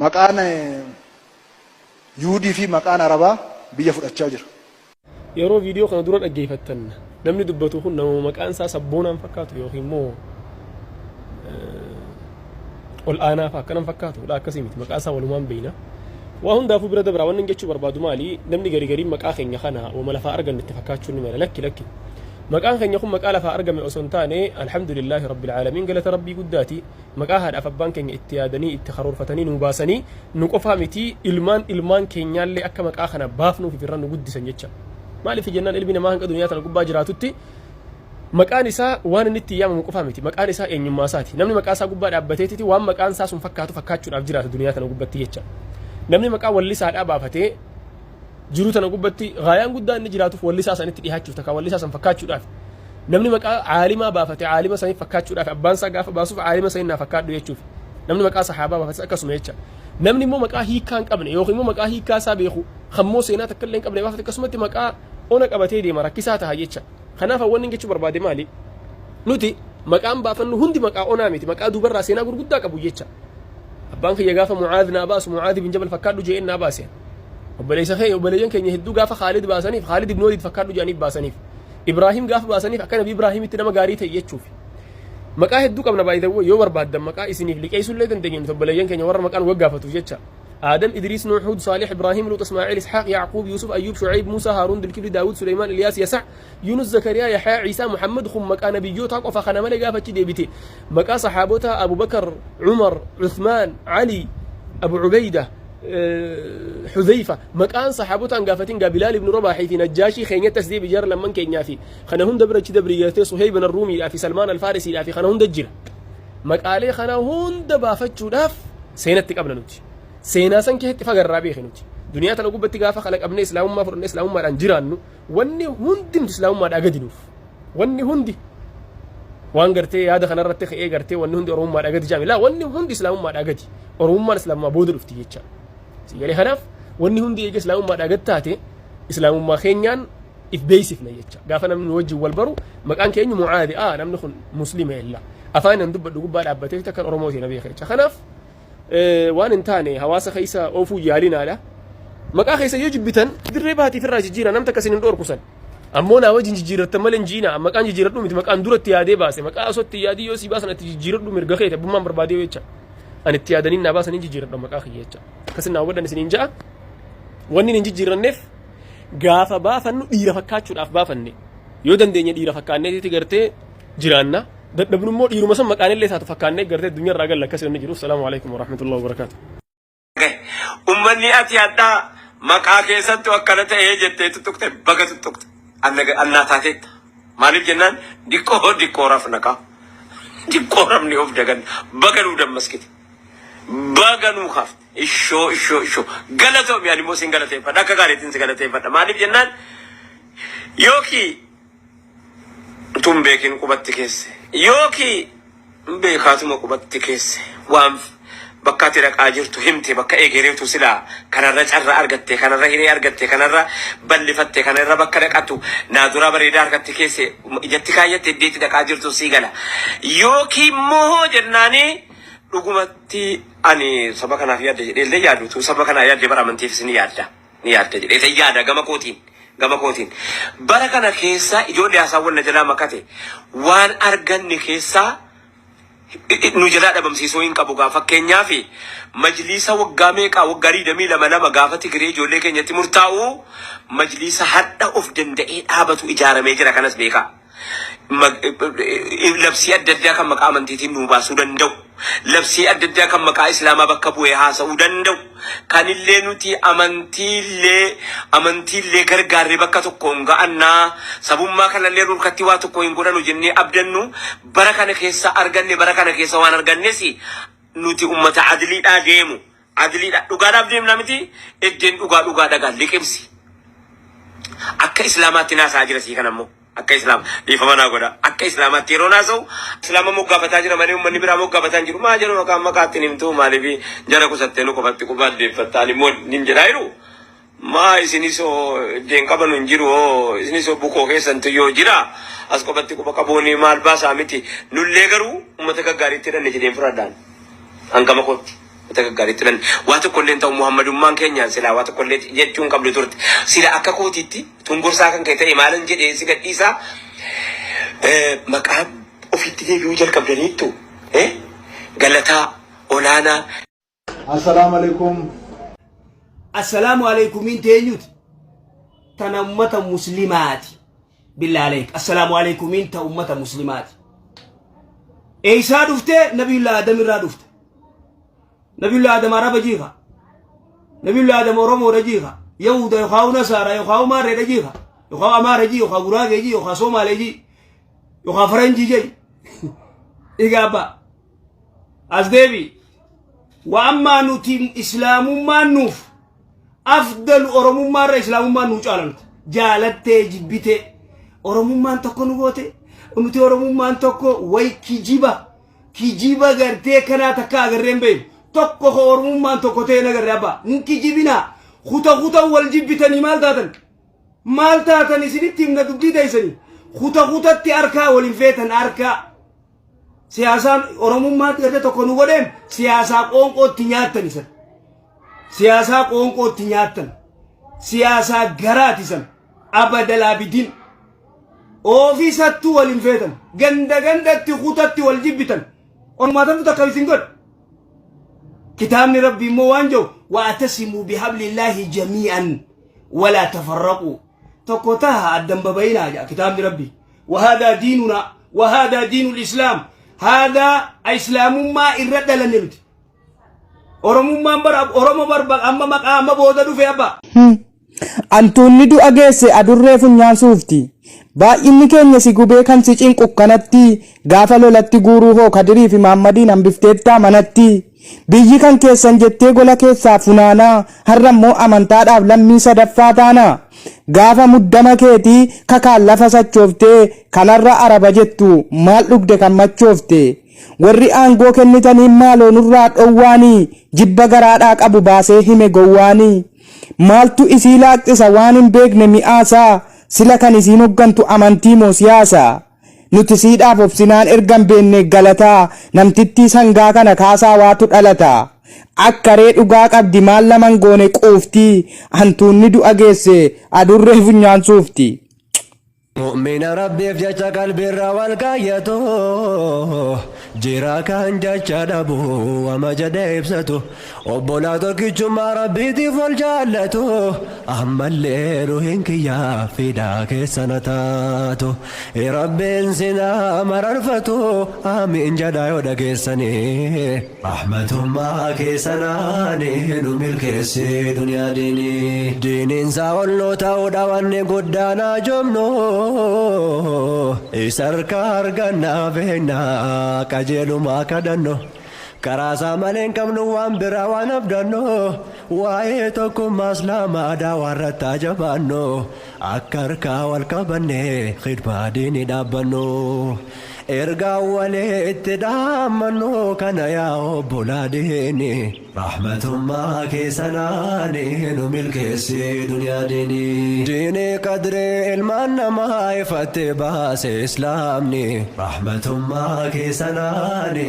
Maqaan Yuhudii fi maqaan Arabaa biyya fudhachaa jira. Yeroo viidiyoo kana dura dhaggeeffattan namni dubbatu kun nama maqaan isaa sabboonaan fakkaatu yookiin immoo ol aanaa fa'a akkanan fakkaatu dha akkasii miti maqaa isaa walumaan beeyna. Waa hundaafuu bira dabraa wanni jechuu barbaadu maali namni gari gariin maqaa keenya kana wama lafaa arganne itti fakkaachuun ni mala lakki lakki. Maqaan keenya kun maqaa lafaa argame osoo hin taane alhamdulillaahi rabbil aalamiin galata rabbii guddaati. Maqaa haadhaaf abbaan keenya itti yaadanii itti karoorfatanii nuu baasanii nu qofaa miti ilmaan ilmaan keenyaallee akka maqaa kana baafnuuf irra nu guddisan jecha. Maaliif jennaan ilmi namaa hanga duniyaa tana gubbaa jiraatutti maqaan isaa waan inni ittiin yaamamu qofaa miti maqaan isaa eenyummaa isaati. Namni maqaa isaa gubbaa dhaabbateetiti waan maqaan isaa sun fakkaatu fakkaachuudhaaf jiraata duniyaa tana gubbatti jecha. Namni maqaa wallisaadhaa baafatee jiruu tana gubbatti gaayaan guddaa inni jiraatuuf wallisaa sanitti dhihaachuuf takka wallisaa san fakkaachuudhaaf. Namni maqaa caalimaa baafate caalima saniif fakkaachuudhaaf abbaan isaa gaafa baasuuf caalima saniin naa fakkaadhu jechuuf. Namni maqaa sahaabaa baafates akkasuma jecha. Namni immoo maqaa hiikaa hin qabne yookiin immoo maqaa hiikaa isaa beeku kan immoo seenaa takka illee hin qabne baafate akkasumatti maqaa ona qabatee deema rakkisaa ta'a jecha. Kanaaf wanni jechuu barbaade maali? Nuti maqaan baafannu hundi maqaa onaa miti maqaa duubarraa seenaa gurguddaa qabu jecha. Abbaan kiyya gaafa Mucaad naa baasu Mucaad ibn Jabal fakkaadhu je'een naa baase. Obboleessa kee obboleeyyan keenya hedduu gaafa Khaalid baasaniif Khaalid ibn Waliid fakkaadhu jedhaniif baasaniif. Ibraahim gaafa baasaniif akka Nabi Ibraahimitti nama gaarii ta'e jechuuf. Maqaa hedduu qabna by the way yoo barbaaddan maqaa isiniif liqeessullee dandeenya nuti obboleeyyan keenya warra maqaan waggaafatuuf jecha. Aadam, Idriis, Nuux, Huud, Saalih, Ibraahim, Luux, Ismaaciil, Isxaaq, Yacquub, Yuusuf, Ayyuub, Shucayb, Muusaa, Haaruun, Dulkifli, Daawud, Suleymaan, Iliyaas, Yasac, Yunus, Zakariyaa, Yaxyaa, Ciisaa, Muhammad kun maqaa nabiyyootaa qofa kana malee gaafa achi deebite maqaa saxaabotaa Abubakar, Umar, Uthmaan, Ali, Abu Ubeyda, Xudeyfa maqaan saxaabotaan gaafatin gaa Bilaal ibn Rabaahii fi Najjaashii keenyatti as deebi jara lamman keenyaa fi kana hunda bira achi dabri gartee Suheyb Arruumiidhaa fi Salmaan Alfaarisiidhaa fi kana hunda jira. Maqaalee kana hunda baafachuudhaaf seenatti qabna nuti. Seenaa san keessatti fagarraa beeke nuti. Duniyaa tana gubbatti gaafa kalaqamnee islaamummaa fudhannee islaamummaadhaan jiraannu wanni hundi nuti islaamummaadhaa gadi nuuf. Wanni hundi waan gartee yaada kanarratti ka'ee gartee wanni hundi oromummaadhaa gadi jaame laa wanni hundi islaamummaadhaa gadi oromummaan islaamummaa booda dhufti jecha. Sigalee kanaaf wanni hundi eega islaamummaadhaa gad taate islaamummaa keenyaan if beeksifna jecha. Gaafa namni nu wajjin wal baru maqaan keenya Mucaadi aa namni kun muslima illa afaan nan dubbadhu gubbaa dhaabbatee takkan Oromooti na beeka jecha. Kanaaf waan hin taane hawaasa keessa oofuu yaalinaadha. Maqaa keessa yoo jibbitan dirree baatiif irraa jijjiira namni takka isin hin dhorkusan. Ammoo naa wajjin jijjiirrattan malee hin jiina maqaan jijjiiradhu miti maqaan duratti yaadee baase maqaa osoo itti yaadii yoo sii baasan itti jijjiiradhu mirga keeti abbummaan barbaadee jecha. Ani itti yaadanii naa baasanii jijjiiradhu maqaa kiyya jecha. Akkasin naa hubadhan isiniin ja'a. Wanni hin jijjiirranneef gaafa baafannu dhiira fakkaachuudhaaf baafanne yoo dandeenye dhiira fakkaanneetitti gartee jiraanna dadhabnu immoo dhiiruma san maqaan illee taatu fakkaannee gartee addunyaa irraa galla akkas inni jiru. Salaamu alaikum warahmatullahi wabarakaatu. Ummanni ati hadhaa maqaa keessattu akkana ta'ee jettee tuttuqte baga tuttuqte. Annaa taateetta. Maaliif jennaan diqqoo diqqoo rafna kaa. Diqqoo rafni of dagan baga nuu dammaskite. Baga nuu kaafte. Ishoo ishoo ishoo. Galatoomi ani immoo sin galateeffadha. Akka gaariitiin si galateeffadha. Maaliif jennaan yookiin utuun beekin qubatti keesse yookiin beekaatuma qubatti keesse waan bakka ati dhaqaa jirtu himte bakka egereetu silaa kanarra carra argatte kanarra hiree argatte kanarra bal'ifatte kanarra bakka dhaqatu naa duraa bareedaa harkatti keesse ijatti kaayyatte iddeetti dhaqaa jirtu sii gala yookiin immoo jennaanii dhugumatti ani saba kanaaf yaadda jedhee illee yaadutu saba kanaa yaadde bara amantiifis ni yaadda. Ni yaadda jedhee ta'e yaada gama kootiin gama kootiin. Bara kana keessa ijoollee haasawwan na jalaa makate waan arganne keessaa nu jalaa dhabamsiisuu hin qabu gaa fakkeenyaaf majliisa waggaa meeqaa waggaa 22 lama gaafa Tigiree ijoollee keenyatti murtaa'u majliisa hadha of danda'ee dhaabatu ijaaramee jira kanas beekaa. Labsii adda addaa kan maqaa amantiitiin nuu baasuu danda'u, labsii adda addaa kan maqaa Islaamaa bakka bu'ee haasa'uu danda'u, kanillee nuti amantiillee amantiillee gargaarree bakka tokkoon ga'annaa, sabummaa kanallee nurkatti waa tokko hin godhanu jennee abdannu bara kana keessa arganne bara kana keessa waan argannes nuti ummata adliidhaa deemu. Adliidha dhugaadhaaf deemna miti eddeen dhugaa dhugaa dhagaa liqimsi. Akka Islaamaatti naasaa jira sii kana immoo. Akka Islaam dhiifama naa godha. Akka Islaamaatti yeroo naasa'u Islaama moggaafataa jira malee uummanni biraa moggaafataa hin jiru. Maa jedhu maqaan maqaatti hin himtu maaliif jara qusattee nu qofatti quba addeeffatta ani immoo nin jedhaa jiru. Maa isinis hoo iddeen qabanu hin jiru hoo isinis hoo bukoo keessantu yoo jira as qofatti quba qabuun maal baasaa miti. Nullee garuu uummata gaggaariitti hidhanne jedheen fudhadhaan. Hangama kootti. Wanta gaggaariitti dhanne. Waa tokko illee ta'u Muhammadummaan keenya silaa waa tokko illee jechuun qabdu turte. Sila akka kootiitti tungursaa kan kee ta'e maalan jedhee si gadhiisaa maqaa ofitti deebi'uu jalqabdaniittu. Galataa olaanaa. Assalaamu alaikum. Assalaamu aleykumiin teenyuti tana ummata muslimaati. Billaa aleyk. Assalaamu aleykumiin ta ummata muslimaati. Eeysaa dhufte? Nabiyullah Adam irraa dhufte. Nabiyullah Adam Araba jiika. Nabiyullah Adam Oromoodha jiika. Yahuda yookaan Nasaara yookaan Maarreedha jiika. Yookaan Amaara jii yookaan Guraagee jii yookaan Somaalee jii yookaan Faranjii jii. Egaa abbaa. As deebi. Wa ammaa nuti islaamummaan nuuf afdalu Oromummaa irra islaamummaan nuu caala nuti. Jaalattee jibbitee Oromummaan tokko nu goote nuti Oromummaan tokko way kijiba kijiba gartee kanaa takka agarree hin beeknu. Tokko ko Oromummaan tokko ta'e nagarree abbaa. Hin kijibinaa. Kuta kuta wal jibbitanii maal taatan? Maal taatan isinitti himna dubbii teessanii. Kuta kutatti harkaa waliin feetan harkaa. Siyaasaan Oromummaatti gartee tokko nu godheem siyaasaa qoonqootti nyaattan isan. Siyaasaa qoonqootti nyaattan. Siyaasaa garaati isan. Abadalaa bidin. Ofiisattuu waliin feetan. Ganda gandatti kutatti wal jibbitan. Oromummaa takka isin godhe. Kitaabni Rabbii immoo waan jiru wa'atasimuu bihablillaahi jamii'an walaa tafarraquu. Tokko taha addan babayinaa jedha kitaabni Rabbii. وهذا ديننا وهذا دين الإسلام هذا إسلام ما إرد لنمت Oromummaan bara Oromo barba amma maqaa amma booda dhufe abba. Antuunni du'a geesse adurree funyaan suufti. Baay'inni keenya si gubee kan si cinqu kanatti gaafa lolatti guuruu hoo Kadirii fi Mahaammadiin hambifteettaa manatti. Biyyi kan keessan jettee gola keessaa funaanaa har'a immoo amantaadhaaf lammii sadaffaa taana. Gaafa muddama keetii kakaan lafa sachooftee kanarra araba jettu maal dhugde kan machoofte. Warri aangoo kennitanii maaloo nurraa dhowwaanii jibba garaadhaa qabu baasee hime gowwaanii. Maaltu isii laaqxisa waan hin beekne mi'aasaa sila kan isiin hoggantu amantii moo siyaasa? Nuti siidhaaf obsinaan ergan beenne galataa namtittii sangaa kana kaasaa waatu dhalata. Akka ree dhugaa qabdi maal laman goone quufti hantuunni du'a geesse adurree funyaan suufti. Mu'mina Rabbiif jecha qalbiirra wal kaayyatu jira kan jecha dhabu wama jedhee ibsatu obbolaa tokkichummaa Rabbiitiif wal jaallatu ammallee ruhiin kiyyaa fidaa keessana taatu Rabbiin sinaa mararfatu amiin jedhaa yoo dhageessanii rahmatummaa keessanaani nu milkeessi duniyaa diinii diiniinsaa ol nuu ta'uudha wanni guddaan haajomnu isa harkaa argannaa beeknaa qajeelumaa kadhannu karaa isaa malee hin qabnu waan biraa waan abdannu waa'ee tokkummaa islaamaa daawaa irratti haa jabaannu akka harkaa wal qabannee khidmaa diinii dhaabbannu ergaa walitti dhaammannu kana yaa obbolaa diini rahmatummaa keessanaani nu milkeessi duniyaa diinii diinii qadrii ilmaan namaa ifatte baase islaamni rahmatummaa keessanaani.